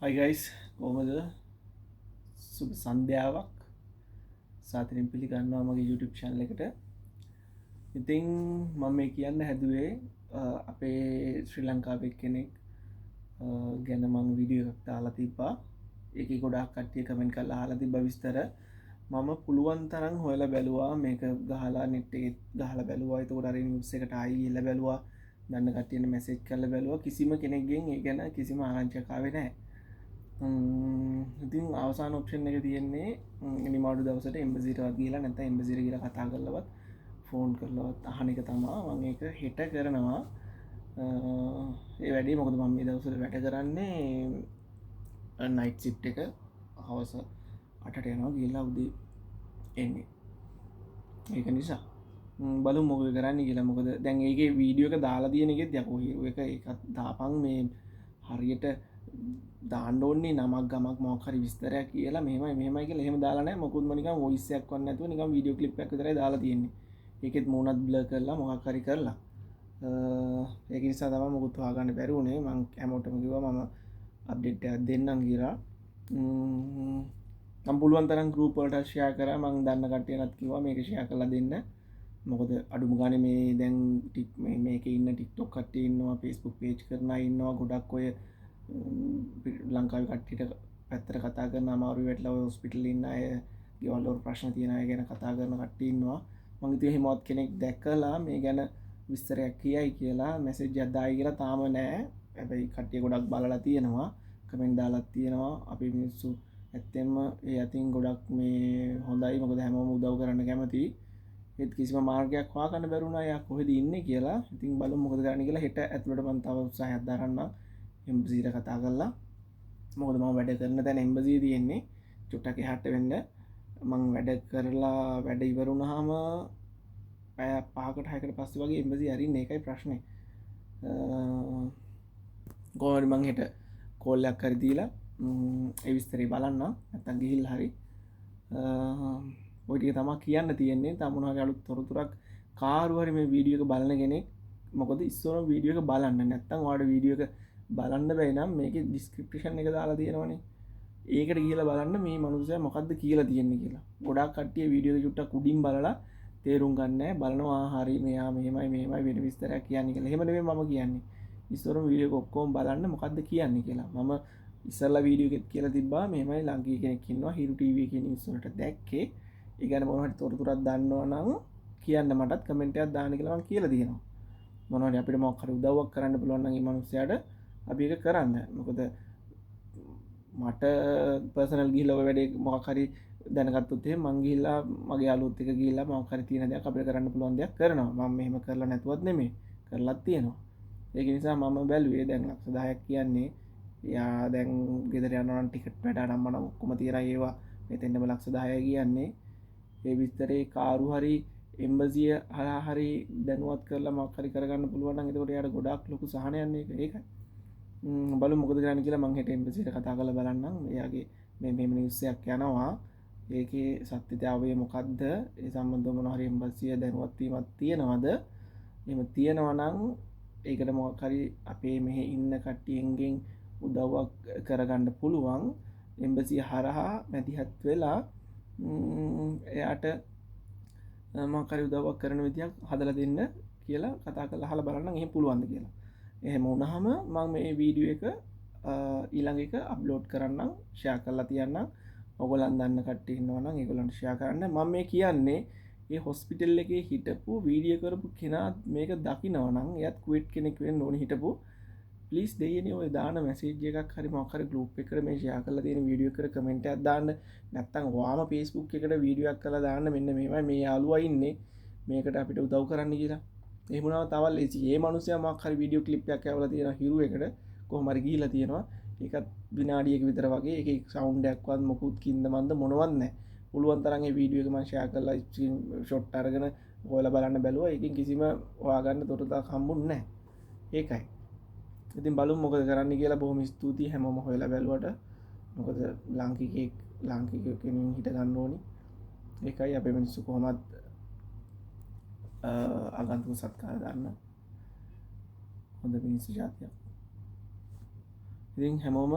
Hi guys, කොහොමද? සුබ සන්ධ්‍යාවක්. සාදරයෙන් පිළිගන්නවා මගේ YouTube channel එකට. ඉතින් මම මේ කියන්න හැදුවේ අපේ ශ්‍රී ලංකාවේ කෙනෙක් ගැන මං වීඩියෝ එකක් දාලා තිබ්බා. ඒකේ ගොඩාක් කට්ටිය කමෙන්ට් කරලා අහලා තිබ්බ විස්තර. මම පුළුවන් තරම් හොයලා බැලුවා, මේක ගහලා නෙට් එකේ ගහලා බැලුවා. එතකොට අර නිවුස් එකට ආයි ගිහිල්ලා බැලුවා. දන්න කට්ටියන මැසේජ් කරලා බැලුවා. කිසිම කෙනෙක්ගෙන් ඒ ගැන කිසිම ආරංචියක් ආවේ නැහැ. ඉතින් අවසාන ඔප්ෂන් එක තියෙන්නේ නිවාඩු දවසට එම්බසිටවත් ගිහලා නැත්නම් එම්බසිට ගිහලා කතා කරලවත් ෆෝන් කරලවත් අහන එක තමා. මම ඒක හෙට කරනවා. ඒ වැඩේ මොකද මම මේ දවස්වල වැඩ කරන්නේ නයිට් ෂිෆ්ට් එක හවස 8ට යනවා ගිහලා උදේ එන්නේ. ඒක නිසා බලමු මොකද කරන්නේ කියලා. මොකද දැන් ඒකේ වීඩියෝ එක දාලා තියෙන එකෙත් යකෝ හීරෝ එක ඒකත් දාපන්, මේ හරියට දාන්න ඕනේ නමක් ගමක් මොකක් හරි විස්තරයක් කියලා මෙහෙමයි මෙහෙමයි කියලා එහෙම දාලා නැහැ. මොකුත්ම නිකන් වොයිස් එකක් වත් නැතුව නිකන් වීඩියෝ ක්ලිප් එකක් විතරයි දාලා තියෙන්නේ. ඒකෙත් මූණත් බ්ලර් කරලා මොකක් හරි කරලා. ඒක නිසා තමයි මොකුත් හොයාගන්න බැරි වුණේ. මං හැමෝටම කිව්වා මම අප්ඩේට් එකක් දෙන්නම් කියලා. මං පුළුවන් තරම් ගෲප් වලට ෂෙයා කරා. මං දන්න කට්ටියටත් කිව්වා මේක ෂෙයා කරලා දෙන්න. මොකද අඩුම ගානේ මේ දැන් මේකේ ඉන්න TikTok කට්ටිය ඉන්නවා, Facebook page කරන අය ඉන්නවා, ගොඩක් ඔය ලංකාවේ කට්ටියට පැත්තට කතා කරන අමාරු වෙట్లా ඔය හොස්පිටල් ඉන්න අය, ගෙවල් වල ප්‍රශ්න තියෙන අය ගැන කතා කරන කට්ටිය ඉන්නවා. මං හිතුවේ එහෙමවත් කෙනෙක් දැකලා මේ ගැන විස්තරයක් කියයි කියලා, මැසේජ් එකක් දායි කියලා. තාම නෑ. හැබැයි කට්ටිය ගොඩක් බලලා තියෙනවා, කමෙන්ට් දාලා තියෙනවා. අපේ මිනිස්සු ඇත්තෙන්ම ඒ අතින් ගොඩක් මේ හොඳයි. මොකද හැමෝම උදව් කරන්න කැමතියි. ඒත් කිසිම මාර්ගයක් හොයාගන්න බැරි වුණා එයා කොහෙද ඉන්නේ කියලා. ඉතින් බලමු මොකද කරන්නේ කියලා. හෙට ඇතුළට මං තව උත්සාහයක් දරන්නම් එම්බසිට කතා කරලා. මොකද මම වැඩ කරන තැන එම්බසිය තියෙන්නේ චුට්ටක් එහාට වෙන්න. මං වැඩ කරලා වැඩ ඉවර වුණාම පැය 5කට 6කට පස්සේ වගේ එම්බසි අරින්න. ඒකයි ප්‍රශ්නේ. කොහොම හරි මං හෙට කෝල් එකක් හරි දීලා ඒ විස්තරේ බලන්න, නැත්තම් ගිහිල්ලා හරි. ඔය ටික තමා කියන්න තියෙන්නේ. තව මොනවා හරි අලුත් තොරතුරක් කාරු හරි මේ වීඩියෝ එක බලන කෙනෙක්, මොකද ඉස්සරම වීඩියෝ එක බලන්න නැත්තම් ඔයාලට වීඩියෝ එක බලන්න බැරි නම් මේකේ ඩිස්ක්‍රිප්ෂන් එක දාලා තියෙනවනේ, ඒකට ගිහලා බලන්න මේ මනුස්සයා මොකද්ද කියලා තියෙන්නේ කියලා. ගොඩාක් කට්ටිය වීඩියෝ එක චුට්ටක් උඩින් බලලා තේරුම් ගන්න නෑ. බලනවා හරි මෙයා මෙහෙමයි මෙහෙමයි වෙන විස්තරයක් කියන්නේ කියලා. එහෙම නෙමෙයි මම කියන්නේ. ඉස්සරම වීඩියෝ එක ඔක්කොම බලන්න මොකද්ද කියන්නේ කියලා. මම ඉස්සරලා වීඩියෝ එකෙත් කියලා තිබ්බා මෙහෙමයි ලාංකික කෙනෙක් ඉන්නවා හිරු ටීවී එකේ නිවුස් වලට දැක්කේ. ඒ ගැන මොනවා හරි තොරතුරක් දන්නවා නම් කියන්න, මටත් කමෙන්ට් එකක් දාන්න කියලා මං කියලා තියෙනවා. මොනවා හරි අපිට මොකක් හරි උදව්වක් කරන්න පුළුවන් නම් මේ මනුස්සයාට අපි ඒක කරන්න. මොකද මට පර්සනල් ගිහිල්ලා ඔය වැඩේ මොකක් හරි දැනගත්තොත් එහෙම මං ගිහිල්ලා මගේ යාළුවොත් එක්ක ගිහිල්ලා මොකක් හරි තියෙන දෙයක් අපිට කරන්න පුළුවන් දෙයක් කරනවා. මං මෙහෙම කරලා නැතුවත් නෙමෙයි, කරලත් තියෙනවා. ඒක නිසා මම බැලුවේ දැන් ලක්ෂ 10ක් කියන්නේ එයා දැන් ගෙදර යනවා නම් ටිකට් වැඩ අරන් මම ඔක්කොම තියලා ඒවා මෙතෙන්ම ලක්ෂ 10යි කියන්නේ. ඒ විස්තරේ කාරු හරි එම්බසිය හරහා හරි දැනුවත් කරලා මොකක් හරි කරගන්න පුළුවන් නම් එතකොට එයාට ගොඩාක් ලොකු සහනයක් නේ ඒක. ඒකයි. බලමු මොකද කරන්නේ කියලා. මං හෙට එම්බසියට කතා කරලා බලන්නම්. එයාගේ මේ නිවුස් එකක් යනවා. ඒකේ සත්‍යතාවය මොකද්ද? ඒ සම්බන්ධව මොන හරි එම්බසිය දැනුවත් වීමක් තියෙනවද? එහෙම තියෙනවා නම් ඒකට මොකක් හරි අපේ මෙහි ඉන්න කට්ටියන්ගෙන් උදව්වක් කරගන්න පුළුවන්. එම්බසිය හරහා මැදිහත් වෙලා එයාට මොකක් හරි උදව්වක් කරන විදියක් හදලා දෙන්න කියලා කතා කරලා අහලා බලන්නම් එහෙම පුළුවන්ද කියලා. එහෙම වුණාම මම මේ වීඩියෝ එක ඊළඟ එක අප්ලෝඩ් කරන්නම්, ෂෙයා කරලා තියන්නම්. ඔයගොල්ලන් දන්න කට්ටිය ඉන්නවා නම් ඒගොල්ලන්ට ෂෙයා කරන්න. මම මේ කියන්නේ මේ හොස්පිටල් එකේ හිටපු වීඩියෝ කරපු කෙනා මේක දකිනවා නම් එයාත් කුවේට් කෙනෙක් වෙන්න ඕනේ හිටපු. ප්ලීස් දෙයියනේ ඔය දාන මැසේජ් එකක් හරි මොකක් හරි ගෲප් එකකට මේ ෂෙයා කරලා තියෙන වීඩියෝ එකට කමෙන්ට් එකක් දාන්න. නැත්තම් ඔයාම Facebook එකට වීඩියෝ එකක් කරලා දාන්න මෙන්න මෙහෙමයි මේ යාළුවා ඉන්නේ මේකට අපිට උදව් කරන්න කියලා. එහෙම වුණාම තවත් ලේසි. මේ මනුස්සයා මොකක් හරි වීඩියෝ ක්ලිප් එකක් ඇවලා තියෙනවා හිරු එකට කොහොම හරි ගිහිල්ලා තියෙනවා. ඒකත් විනාඩියක විතර වගේ. ඒකේ සවුන්ඩ් එකක්වත් මොකුත් කින්ද මන්ද මොනවත් නැහැ. පුළුවන් තරම් ඒ වීඩියෝ එක මං ෂෙයා කරලා ස්ක්‍රීන් ෂොට් අරගෙන හොයලා බලන්න බැලුවා. ඒකෙන් කිසිම හොයාගන්න තොරතුරක් හම්බුන්නේ නැහැ. ඒකයි. ඉතින් බලමු මොකද කරන්න කියලා. බොහොම ස්තුතියි හැමෝම හොයලා බැලුවට. මොකද ලාංකිකයෙක් වෙනුවෙන් හිට ගන්න ඕනි. ඒකයි අපේ මිනිස්සු කොහොමත් ආගන්තුක සත්කාර දන්න හොඳ මිනිස්සු ජාතියක්. ඉතින් හැමෝම